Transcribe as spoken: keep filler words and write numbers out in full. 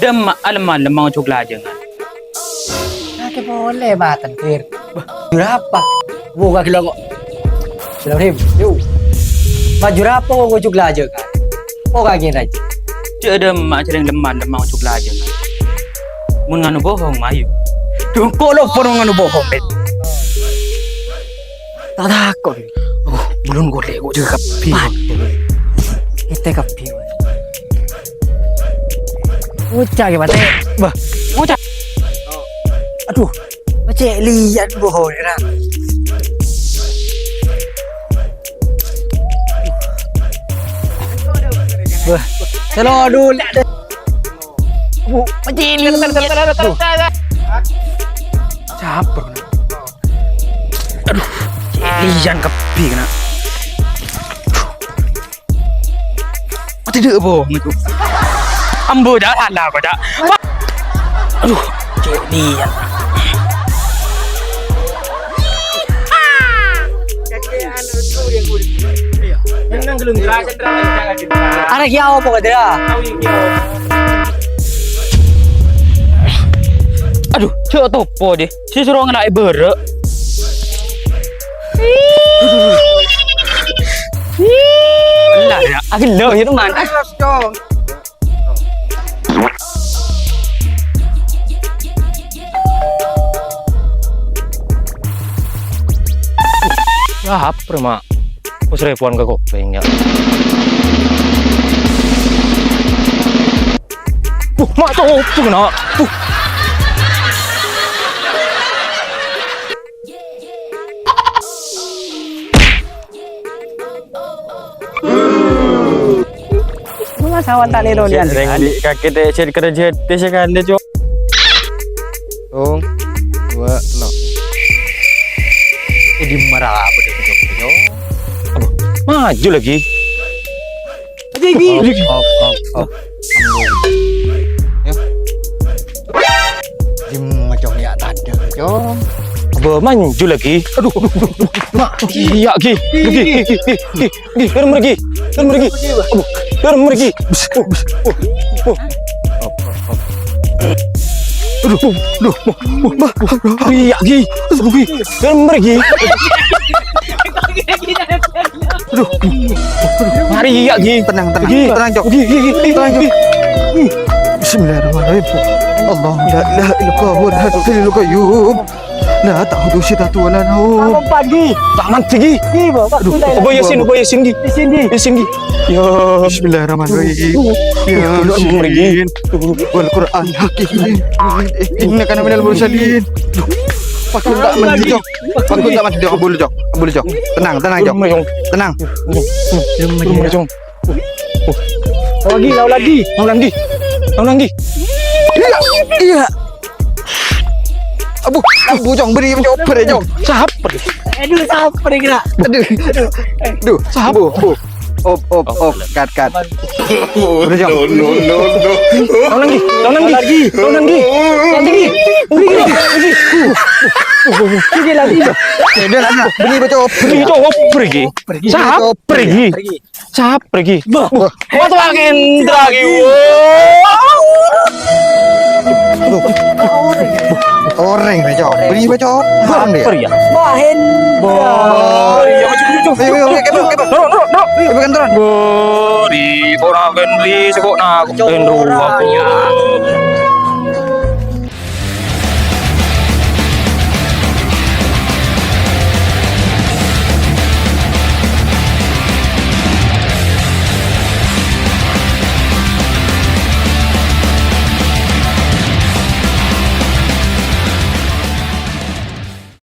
Dâ'emma' alem-malem mangojuk lajângan. Kakè polè maten, Fir. Bâh, jurapa? Wo, kakè lo kok. Bismillahirrahmanirrahim. Yo. Ma' jurapa kok ngojuk lajângan? Kok kakè rajâ? Jâ' dâ'emma' jârèng lem-malem mangojuk lajângan. Mon nganu bohong, mayu. Dungko' lo pon nganu bohong, Bet. Ta' tako'. Oh, bulun golek kok jâgâ kabbhi. Padâ. Kita kabbhi. Ngoca' ghi, Mate. Bâh, ngoca'. Aduh, cè' liyan bohong, ra. Bâh, selo dulu. Bu, cè' liyan. Duh. Sabar. Aduh, cè' liyan kabbhi kèna. Mati dâ' bong itu. Ambu, jâ' salah kok, jâ'. Aduh, cè' liyan. Arè kèya apa, Kadra? Aduh, jâ' topo, deh. Sè soro ngena'è bârâ'. Lah, ya, agella' ya, teman. Lapar, Mak. Bos repowan ka kopèng, ya. Buh, Mak, coba kèna. Buh. Bunga sawan tak lero liyan. Sering di kaki teh, sering kerja teh sekali, Cok. Tung, dua, telok. Eh, di mana apa deh, Cok? Apa? Maju lagi. Aja, Gi. Op, op, op, op. Ambo. Ya. Dim, Cong, ya, tadâ, Cong. Apa maju lagi? Aduh, aduh, aduh, aduh. Mak, iya, Gi. Gi, Gi, Gi, Gi, Gi. Gi, dur mriki. Dur mriki. Aduh, dur mriki. Bes, oh, bes, oh, oh. Aduh, aduh, aduh, aduh. Iya, Gi. Aduh, Gi. Dur mriki. Aduh. Mari, iya, Gi. Tenang, tenang. Gi. Tenang, Cok. Gi, Gi, Gi, Gi, tenang, Cok. Gi. Bismillahirrahmanirrahim. Allahu la ilaha illallah wal hayyul qayyum. La ta'khudzuhu sinatun wa la naum. Taman pagi. Taman pagi. Gi, Bapak. Aduh, Yasin, Bapak Yasin, Gi. Yasin, Gi. Yasin, Gi. Ya. Bismillahirrahmanirrahim. Ya, Yasin. Wal Qur'an hakim. Innaka laminal mursalin. Pakun tak mandi, Cok. Pakun tak mandi, Cok. Abul, Cok. Abul, Cok. Tenang, tenang, Cok. Tenang. Lagi, lau lagi. Lau lagi. Lau lagi. Iya, iya. Abu, abu, Cong, beri, Cong, beri, Cong. Saper. Aduh, saper kira. Aduh. Aduh, sabu, bu. Op, op, op, cut, cut. Udah, Cong. No, no, no, no. Tahun lagi, tahun lagi, tahun lagi. Tahun lagi. Pergi, pergi, pergi. Pergi lagi. Beli baca op. Pergi, Cong, op, pergi. Pergi. Saper, pergi. Pergi. Saper, pergi. Bah. Wah. Mas Wak Hendra, ki. Orèng, Cong. Beli baca op. Saper, ya. Wah, Hendra. Wah, iya, maju, maju, maju. Ayo, ayo, ayo, kepo, kepo. Turun, turun, turun. Ayo, kan turun. Wah, di orang kan beli sekok nak. Hendra, aku.